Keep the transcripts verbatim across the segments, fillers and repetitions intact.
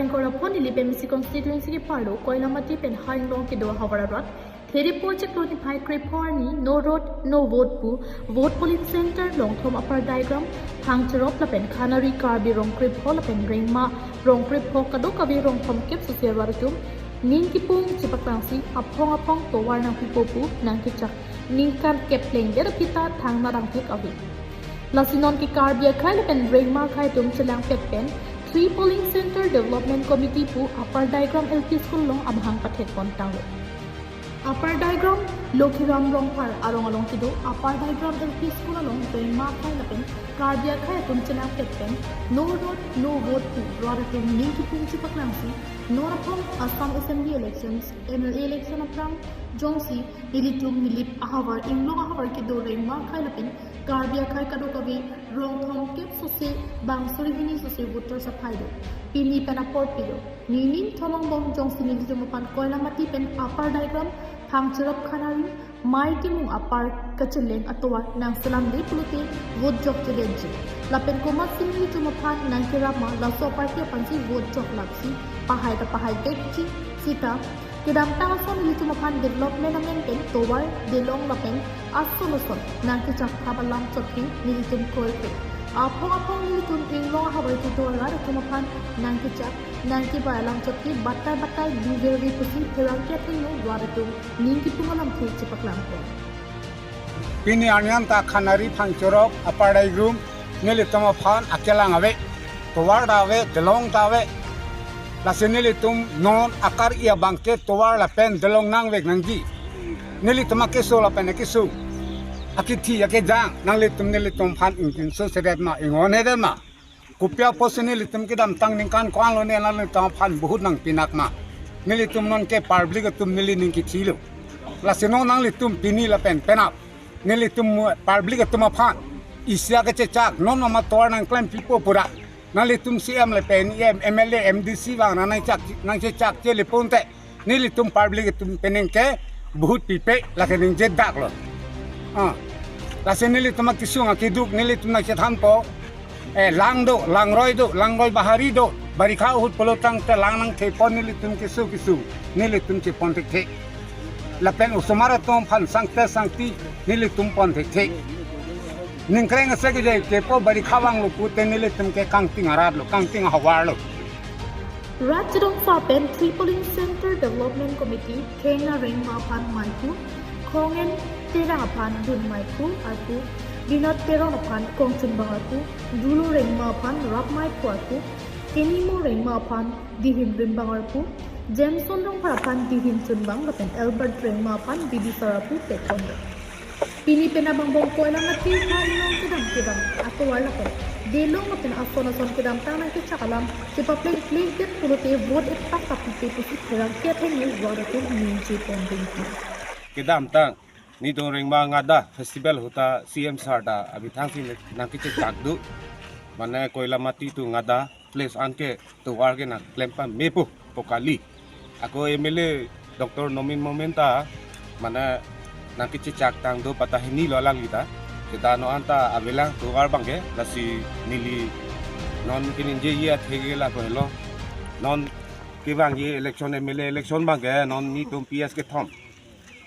Ingkoi ra phongo Nilip M A C constituency keparlo Koilamati pen Haringlong kedo ahavar arat Thiripur chiklo niphai krepho arni no road no vote pu vote polling center Longthom Upper Daigram, Phangcherop lapen Khanari Karbi rong krepho lapen Rengma rong krepho kadokave rong thomkep sose arat atum ning kipung chepaklangsi aphong aphong tovar nangpipo pu nangkechak ningkan kep plengdet aphi ta thangnathang thek ave. Lasi non ke Karbi akhei lapen Rengma akhei atum chelangpet pen three polling center development committee pu Upper Daigram L P school along amahang pathek pon tanglo. Upper Daigram Lokhiram Rongphar arong along kedo Upper Daigram L P school along Rengma akhei lapen Karbi akhei atum chelangpet pen no road no vote pu rat atum ning kipung chepaklangsi non aphong Assam Assembly elections, M L A election aphrang jongsi nelitum Nilip ahavar Inglong ahavar kedo Rengma akhei lapen Karbi akhei kadokave rong thomkep sose bang suri hini sose voters aphai do. Pini pen apor pilo. Nining tholongbom jongsi nelitum aphan Koilamati pen Upper Daigram, Phangcherop Khanari, Mai Timung apar kacheleng atovar nangselamde pulote vote jokjedet ji. Lapen komatsi nelitum aphan nangkerap ma laso party aphansi vote joklapsi pahai ta pahai vekji sita kedamtang ason nelitum aphan development amen pen tovar delong lapen ason ason nangkechak thap alam chotke nelitum kroikre. Aphong aphong nelitum Inglong ahavar kedo arat atum aphan nangkechak nangkebai alam chotke batai batai duverve pusi pherangke athengno rat atum ning kipung alamthe chepaklangpo. Pini arni anta Khanari Phangcherop Upper Daigram nelitum aphan akelang ave, tovar ta ave, delong ta ave. Lasi nelitum non akar-i abangke tovar lapen delong nangvek nangji. Nelitum akeso lapen akesung, akithi akejang nanglitum nelitum aphan ingtinso sedet ma, ingonhedet ma? Kopi apotsi nelitum kedamtang ningkan ko-an lo ne nanglitum aphan vote nangpinak ma? Nelitum non ke public atum neli ning kithilo. Lasi non nanglitum pini lapen penap nelitum public atum aphan isi akechechak non mama tovar nangklempipo pura nanglitum C M lapen E M, M L A, M D C vang nangchak nangchechak chele ponte nelitum public atum penang ke vote pipe lake ningjedak lo. Ah. Lasi nelitum akesung akeduk nelitum nangchethanpo. Eh, lang do, langroi do, langroi bahari do. Barikha ahut pulo tangte lang nangthepon nelitum keso keso. Nelitum chepon thekthe. Lapen osomar atum aphan sangte sangti nelitum pon thekthe. Ningkreng ase ke je kepo barikha vanglo pute nelitum ke kangting arat lo, kangting ahavar lo. Rat chedongsa pen three polling center development committee Kheng Areng ma aphan Maiphu, Khongen Terang aphan Dun Maiphu arpu, Binod Teron aphan Kongchunbang arpu, Dulu Rengma aphan Rap Maiphu arpu, Kenimo Rengma aphan Dihin Rimbang arpu, Jameson Rongphar aphan Dihin Chunbang lapen Albert Rengma aphan Bidisar arpu pekon. Pini pen abang bong Koilamati Haringlong kedam kevang atovar lapen delong lapen ason ason kedamtang nangkechak alam chepapleng plengdet pulote vote epak ta pipe pusi pherangke athengno rat atum ningje pon dingpi. Kedamtang nelitum Rengma ngada festival ahut ta C M sir ta abithangsi nangkechechak do. Mane Koilamati atum ngada place anke tovar ke nangklem pamepo pu kali. Ako M L A Doctor Nomin Momin ta mane nangkechechak tang do patahini lo alangli ta. Seta non anta avelang tovar abangke lasi neli non keningjeji athe ke lapu helo. Non kevangji election M L A election abangke non nelitum P S kethom.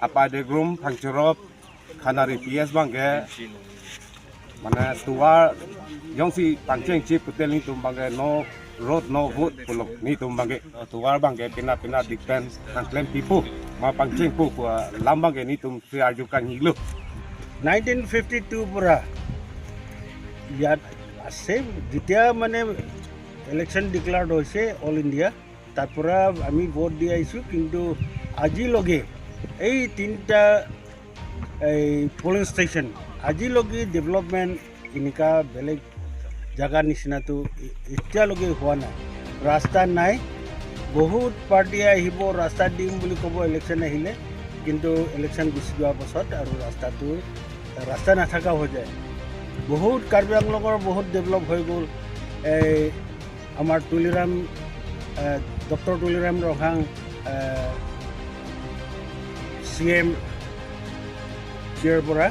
Upper Daigram, Phangcherop, Khanari P S abangke mane tovar jongsi pangchengche pute nelitum abangke no road no vote pulo nelitum abangke. Tovar abangke pina pina depend nangklempipo ma pangchengpo pu alam abangke nelitum si arju kanghilo. Nineteen fifty-two pura ইয়াত আছে, যেতিয়া মানে election declared হৈছে all India, তাৰ পৰা আমি ভোট দি আহিছোঁ, কিন্তু আজিলৈকে এই তিনিটা এই পলিং ষ্টেচন আজিলৈকে ডেভেলপমেণ্ট এনেকুৱা বেলেগ জাগা নিচিনাটো এ-, এতিয়ালৈকে হোৱা নাই। ৰাস্তা নাই। বহুত পাৰ্টি আহিব, ৰাস্তা দিম বুলি ক'ব ইলেকশ্যন আহিলে, কিন্তু ইলেকশ্যন গুচি যোৱাৰ পাছত আৰু ৰাস্তাটো, ৰাস্তা নাথাকা হৈ যায়। বহুত কাৰ্বি আংলঙৰ বহুত ডেভেলপ হৈ গ'ল। এই আমাৰ তুলিৰাম, এ, ডক্টৰ তুলিৰাম ৰংহাং, এ, চি এম চেয়াৰ পৰা,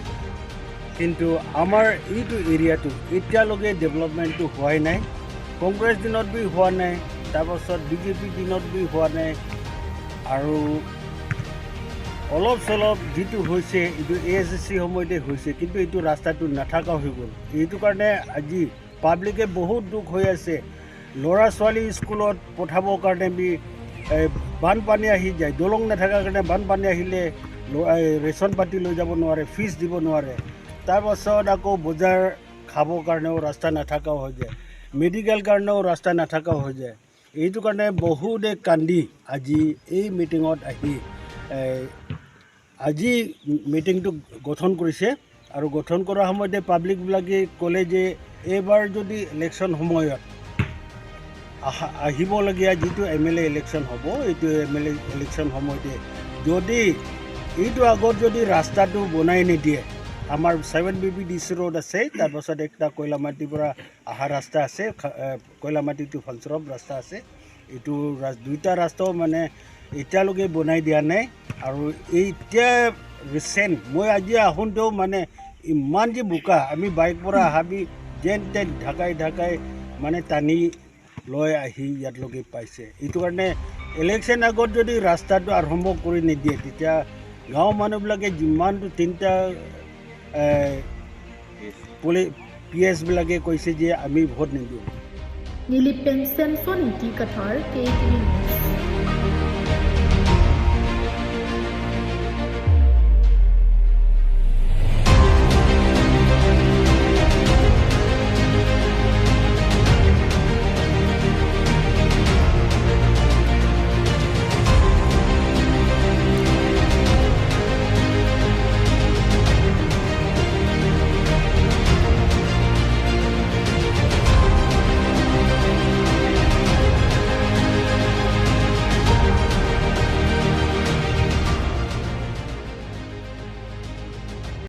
কিন্তু আমাৰ এইটো এৰিয়াটো এতিয়ালৈকে ডেভেলপমেণ্টটো হোৱাই নাই। কংগ্ৰেছ দিনত বি হোৱা নাই, তাৰপাছত বিজেপি দিনত বি হোৱা নাই। আৰু অলপ চলপ যিটো হৈছে, এইটো এ এছ ডি চি সময়তে হৈছে, কিন্তু এইটো ৰাস্তাটো নাথাকা হৈ গ'ল। এইটো কাৰণে আজি পাব্লিকে বহুত দুখ হৈ আছে। ল'ৰা ছোৱালী স্কুলত পঠাবৰ কাৰণে বি, এ, বানপানী আহি যায়, দলং নাথাকাৰ কাৰণে বানপানী আহিলে ল-, এ, ৰেচন পাতি লৈ যাব নোৱাৰে, ফিজ দিব নোৱাৰে। তাৰপাছত আকৌ বজাৰ খাবৰ কাৰণেও ৰাস্তা নাথাকাও হৈ যায়, মেডিকেল কাৰণেও ৰাস্তা নাথাকাও হৈ যায়। এইটো কাৰণে বহুতে কান্দি আজি এই মিটিঙত আহি, এ, আজি মিটিংটো গঠন কৰিছে। আৰু গঠন কৰাৰ সময়তে পাব্লিকবিলাকে ক'লে যে এইবাৰ যদি ইলেকশ্যন সময়ত আহা-, আহিবলগীয়া যিটো এম এল এ ইলেকশ্যন হ'ব, এইটো এম এল এ ইলেকশ্যন সময়তে যদি এইটো আগত যদি ৰাস্তাটো বনাই নিদিয়ে, আমাৰ seven B B D C road আছে, তাৰপাছত একটা কয়লামাটিৰ পৰা অহা ৰাস্তা আছে, খা-, এ, কয়লামাটি টু ফাংচৰপ ৰাস্তা আছে। এইটো ৰাস-, দুইটা ৰাস্তাও মানে এতিয়ালৈকে বনাই দিয়া নাই। আৰু এই এতিয়া ৰিচেণ্ট মই আজি আহোঁতেও মানে ইমান যে বোকা, আমি বাইক পৰা আহা বি যেন তেন ঢাকাই ঢাকাই মানে টানি লৈ আহি ইয়াতলৈকে পাইছে। এইটো কাৰণে ইলেকশ্যন আগত যদি ৰাস্তাটো আৰম্ভ কৰি নিদিয়ে, তেতিয়া গাঁৱৰ মানুহবিলাকে যিমানটো তিনিটা, এ, পুলি-, পি এছবিলাকে কৈছে যে আমি ভোট নিদিওঁ। Nilip pen Samson Ingti Kathar, K T V News.